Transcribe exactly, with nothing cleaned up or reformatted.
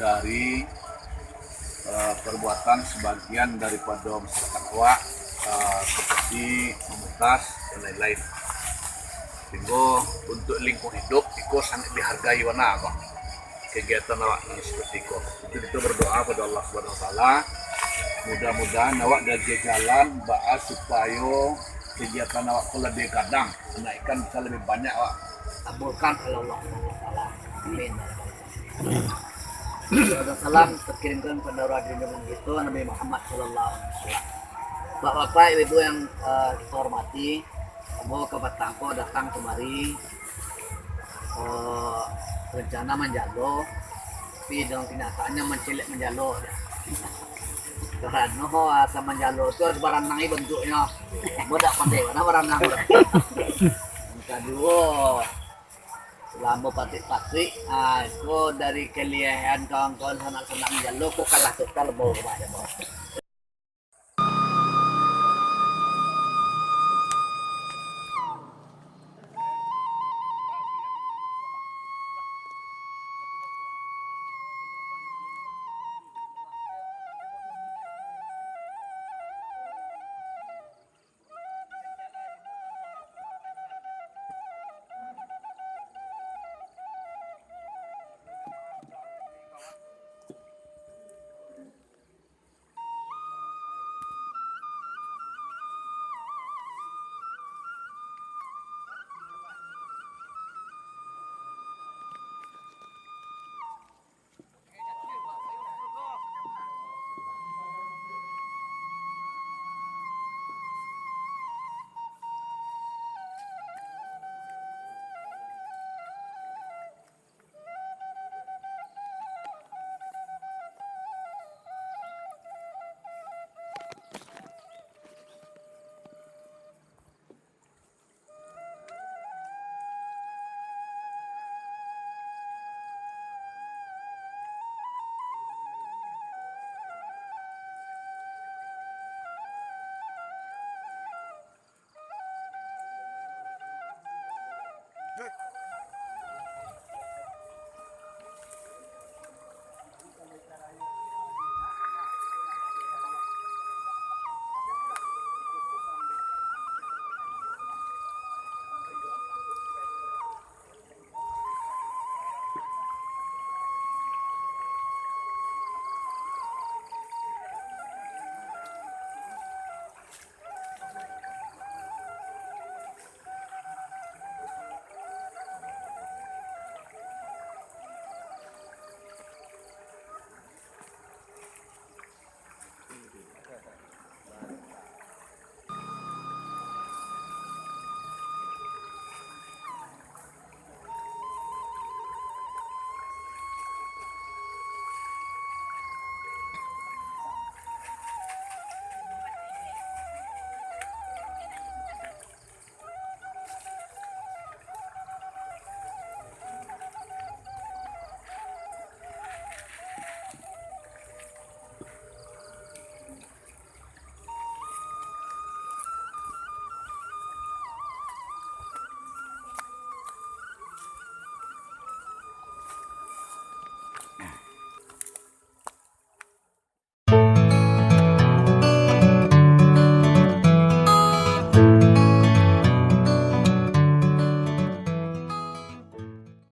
dari, eh, perbuatan sebagian daripada masyarakat awak, eh, seperti memutas dan lain-lain. Sehingga untuk lingkungan hidup, iko sangat dihargai bana, Bang. Kegiatan awak nan seperti iko. Jadi kita berdoa pada Allah Subhanahu Wa Taala, mudah-mudahan awak diagiah jalan baa supayo kegiatan awak ko lebih gadang, anak ikan bisa lebih banyak awak tabulkan oleh Allah Subhanahu Wa Taala. Amin. Salam terkirimkan kepada Rasulullah kita, Nabi Muhammad sallallahu alaihi wasallam. Bapak-bapak, ibu-ibu yang, eh, kita hormati, ambo ka patang ko datang kamari, eh, rencana manjalo, tapi dengan kenyataannya mancilek manjalo. Karano asa manjalo tu harus baranang i bantuaknyo. Ambo dak pandai bana baranang. Yang kaduo, Salamo patik-patik, ah, ko dari kaliahan kawan-kawan sanak-sanak manjalo, ko kalah total, bau rumah aja, bau.